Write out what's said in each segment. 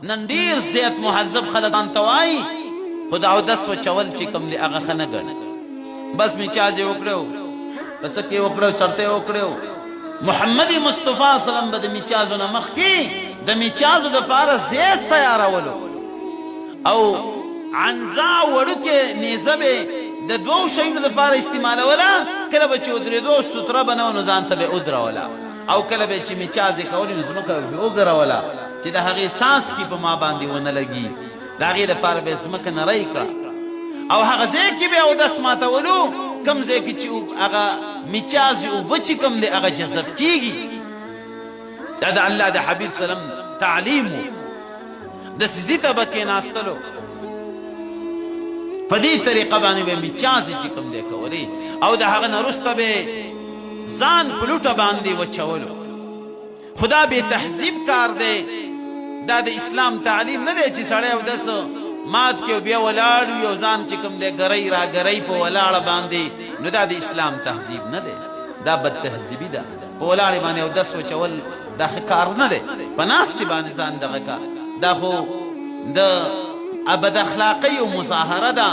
نن ډیر زیات مهذب خلک ځان ته وایي، خو د اودس وچول چې کوم دی هغه ښه نه ګڼي. بس میچاز یې وکړو، په څه کې وکړو، چرته یې وکړو. محمد مصطفی سلام به د میچازو نه مخکې د میچازو دپاره زیت تیارولو او عنزا وړوکې نیزه به د دوو شیونو دپاره استعمالوله. کله به چې ودرېدو او ستره به نه وه نو ځان ته به یې ودروله، او کله به چې میچازې کولې نو ځمکه به پرې وګروله چې د هغې څاڅکي په ما باندې ونه لګي. د هغې لپاره به یې ځمکه نرۍ کړه او هغه ځای کې به اودس ماتولو کوم ځای کې چې هغه میچازې اوبه چې کوم دی هغه جذب کېږي. دا د الله د حبیب سلام تعلیم و. د سیزي ته به کېناستلو، په دې طریقه باندې به میچازې چې کوم دی کولې او د هغه نه وروسته به ځان په لوټه باندې وچولو. خو دا بې تهذیب کار دی، دا د اسلام تعلیم نه دی چې سړی اودس مات کړي او بیا ولاړ وي او ځان چې کوم دی ګرۍ را ګرۍ په ولاړه باندې، نو دا د اسلام تهذیب نه دی، دا بد تهذیبي ده. په ولاړې باندې اودس وچول دا ښه کار نه دی، په ناستې باندې ځان دغه کا، دا خو د بد اخلاقۍ یو مظاهره ده.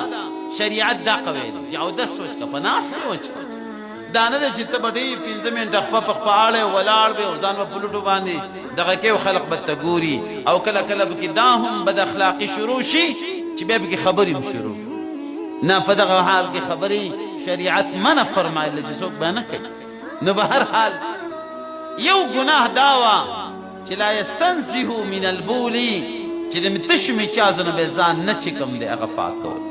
شریعت دا قوی دی چې اودس وچ که، په ناستې وچ که. دا نه ده چې ته به ډېر پنځه منټه خپه په خپه اړې او ولاړ به او ځان به په لوټو باندې دغه کوې او خلق به ته ګوري، او کله کله پکې دا هم بد اخلاقي شروع شي چې بیا پکې خبرې هم شروع. نه، په دغه حال کې خبرې شریعت منع فرمایله چې څوک به نه کوي. نو به هر حال یو ګناه دا وه چې لا یستنزه من البول، چې د تش میچازو نه به ځان نه چې کوم دی هغه پاکول.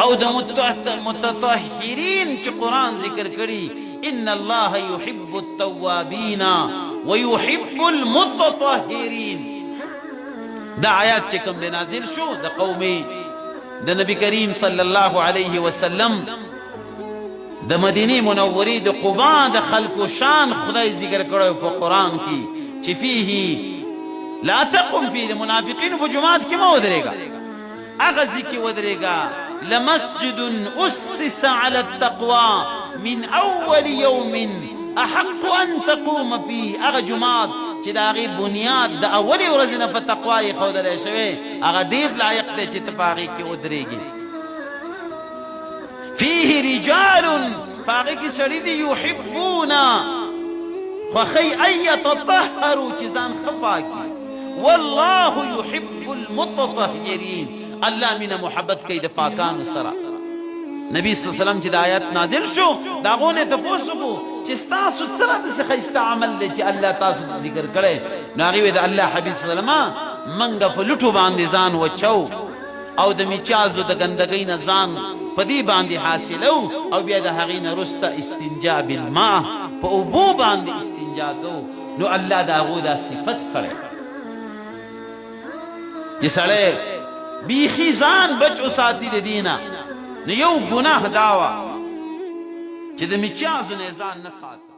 او د متطهرین چې قرآن ذکر کړي، ان الله يحب التوابین ويحب المتطهرین، دا آیات چې کوم دی نازل شو د قومي د نبی کریم صلی الله علیه وسلم د مدینې منورې د قباء د خلکو شان خدای ذکر کړی په قرآن کې چې فیه لا تقم فیه، د منافقینو په جومات کې مه ودرېږه، هغه ځای کې ودرېږه، لمسجد اسس علی التقوی من اول یوم احق ان تقوم فیه، هغه جومات چې د هغې بنیاد د اولې ورځې نه په تقوا ایښودلی شوی، هغه ډېر لایق دی چې ته په هغې کې ودرېږې. فيه رجال، په هغه کې سړي دي، يحبون، خوښوي، ان يتطهروا، چې ځان ښه پاک کړي، والله يحب المتطهرين، الله مینه محبت کوي د پاکانو سره. نبی صلی الله علیه وسلم چې د آیت نازل شو د هغو نه تپوس وکړو چې ستاسو څه داسې ښایسته عمل دی چې الله تاسو ذکر کړی؟ نو هغوی وایي د الله حبیب صلی الله علیه وسلم، موږ په لوټو باندې ځان وچو او د میچازو د ګندګۍ نه ځان په دې باندې حاصلوو او بیا د هغې نه وروسته استنجاء بالماء، په اوبو باندې استنجا کوو. نو الله د هغو دا صفت کړی چې سړی بیخي ځان بچ وساتي د دې نه. نو یو ګناه دا وه چې د میچازو نه ځان نه ساتي.